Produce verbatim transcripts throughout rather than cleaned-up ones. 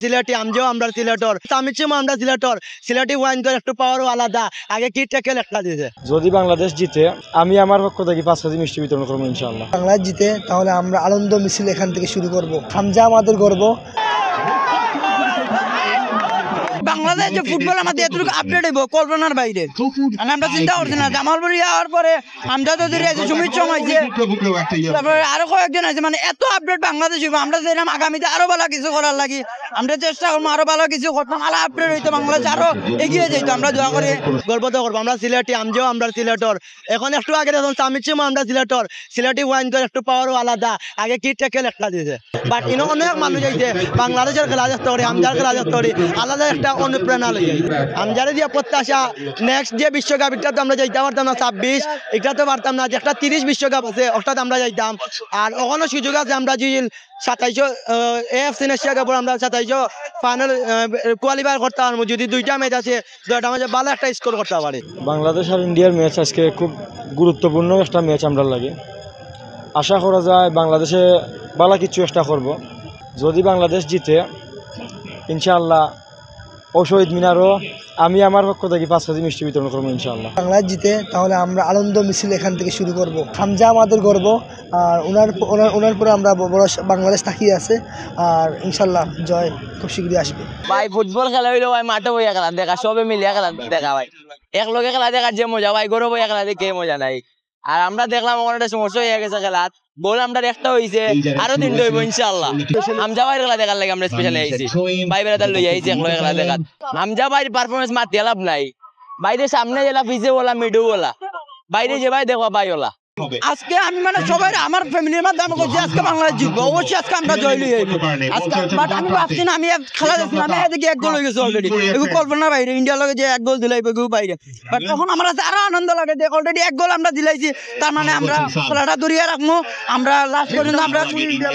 সিলেটি, আমজাও আমরার সিলেটর, সামিচিমও আমরার সিলেটর। সিলেটি ওয়াইনর একটু পাওয়ারও আলাদা। আগে কি ট্যাকেল একটা দিছে। যদি বাংলাদেশ জিতে, আমি আমার পক্ষ থাকি পাঁচ কেজি মিষ্টি বিতরণ করমু ইনশাআল্লাহ। বাংলাদেশ জিতে, তাহলে আমরা আনন্দ মিছিল এখান থেকে শুরু করব। হামজা আমাদের গর্ব। বাংলাদেশে ফুটবল আমাদের এতটুকু আপডেট হইব, কল্পনার বাইরে। মানে, আমরা চিন্তা করছি না। জামাল ভুঁইয়া আওয়ার পরে হামজা চৌধুরী আইছে, সুমিত সোম আইছে, তারপরে আরো কয়েকজন আইছে। মানে, এত আপডেট বাংলাদেশ হইব। আমরা চাইলাম আগামীতে আরো ভালা কিছু করার লাগি। আমরা চেষ্টা করবো আরো ভালা কিছু করতাম, আরো আপডেট হইতো, বাংলাদেশ আরো এগিয়ে যাইতো। আমরা দোয়া করি। গর্ব তো করবো আমরা সিলেটি, আমজাও আমরার সিলেটর। এখন একটু আগে দেখলাম সামিচিমও আমরার সিলেটর। সিলেটি ওয়াইনর একটু পাওয়ারও আলাদা। আগে কি ট্যাকেল একটা দিছে। বাট ইনো অনেক মানুষ আইছে, বাংলাদেশর খেলা দেখতে পারি, হামজার খেলা দেখতে পারি, আলাদা একটা অনুপ্রেরণা লইয়া। হামজারে দিয়া প্রত্যাশা, নেক্সট যে বিশ্বকাপ, ইটাত তো আমরা যাইতাম পারতাম না, ছাব্বিশ, ইটাত তো পারতাম না, যে একটা তিরিশ বিশ্বকাপ আছে, ওটাত আমরা যাইতাম। আর ওখানো সুযোগ আছে, আমরা যদি সাতাইশো, আহ, এএফসি এশিয়া কাপর আমরা সাতাইশো ফাইনাল, আহ, কোয়ালিফাই করতাম পারমু, যদি দুইটা ম্যাচ আছে, দুইটা ম্যাচে ভালা একটা স্কোর করতাম পারি। বাংলাদেশ আর ইন্ডিয়ার ম্যাচ আজকে খুব গুরুত্বপূর্ণ একটা ম্যাচ আমরার লাগি। আশা করা যায় বাংলাদেশে ভালা কিছু একটা করব। যদি বাংলাদেশ জিতে, ইনশাআল্লাহ, ও শহীদ মিনারও আমি আমার পক্ষ থাকি পাঁচ কেজি মিষ্টি বিতরণ করবো ইনশাআল্লাহ। বাংলাদেশ জিতে, তাহলে আমরা আনন্দ মিছিল এখান থেকে শুরু করব। হামজা আমাদের গর্ব, আর ওনার প-, ওনার, ওনার পরে আমরা ব-, বড় স-, বাংলাদেশ তাকিয়ে আছে। আর ইনশাআল্লাহ জয় খুব শীঘ্রই আসবে। ভাই, ফুটবল খেলা হইলো ভাই, মাঠো বইয়া খেলা দেখা, সবে মিলিয়া খেলা দেখা ভাই। এক লগে খেলা দেখার যে মজা ভাই, ঘরো বইয়া খেলা দেখে মজা নাই। আর আমরা দেখলাম ওখানে একটা সমস্যা হইয়া গেছে খেলাত, গোল আমরার একটা হইছে, আরো তিনটা হইবো ইনশাআল্লাহ। হামজা ভাইর খেলা দেখার লাগি আমরা স্পেশালি আইছি, ভাই বেড়াদার লইয়া আইছি এক লগে খেলা দেখাত। হামজা ভাইর পারফরমেন্স মাতিয়া লাভ নাই, বাইরে সামনে গেলা, পিছে ওলা, মিডু ওলা, বাইরে যে ভাই দেখবা ভাই ওলা। আজকে আমি মানে সবাই আমার ফ্যামিলির মাধ্যমে আমি কইছি আজকে বাংলাদেশ জিতবো, অবশ্যই আজকে আমরা জয় লই আইবো। আজকে বাট আমি ভাবছি না আমি এক খেলা দেখছি না, আমি এদিকে এক গোল হয়ে গেছে অলরেডি। এগু কল্পনার বাইরে, ইন্ডিয়ার লগে যে এক গোল দিলাইবো এগু বাইরে। বাট এখন আমার কাছে আরো আনন্দ লাগে যে অলরেডি এক গোল আমরা দিলাইছি, তার মানে আমরা খেলাটা ধরিয়া রাখবো। আমরা লাস্ট পর্যন্ত আমরা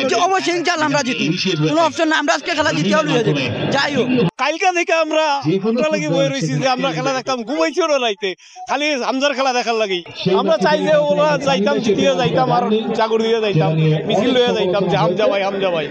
যে অবশ্যই ইনশাআল্লাহ আমরা জিতবো, কোনো অপশন না, আমরা আজকে খেলা জিতিয়া লই আইবো। যাই হোক, কালকে থেকে আমরা আমরা লাগি বই রইছি যে আমরা খেলা দেখতাম, ঘুমাইছি ওরা রাইতে, খালি হামজার খেলা দেখার লাগি। আমরা চাই যে ওরা যাইতাম, জিতিয়া যাইতাম, আর জাগর দিয়ে যাইতাম, মিছিল লইয়া যাইতাম যে হামজা ভাই, হামজা ভাই।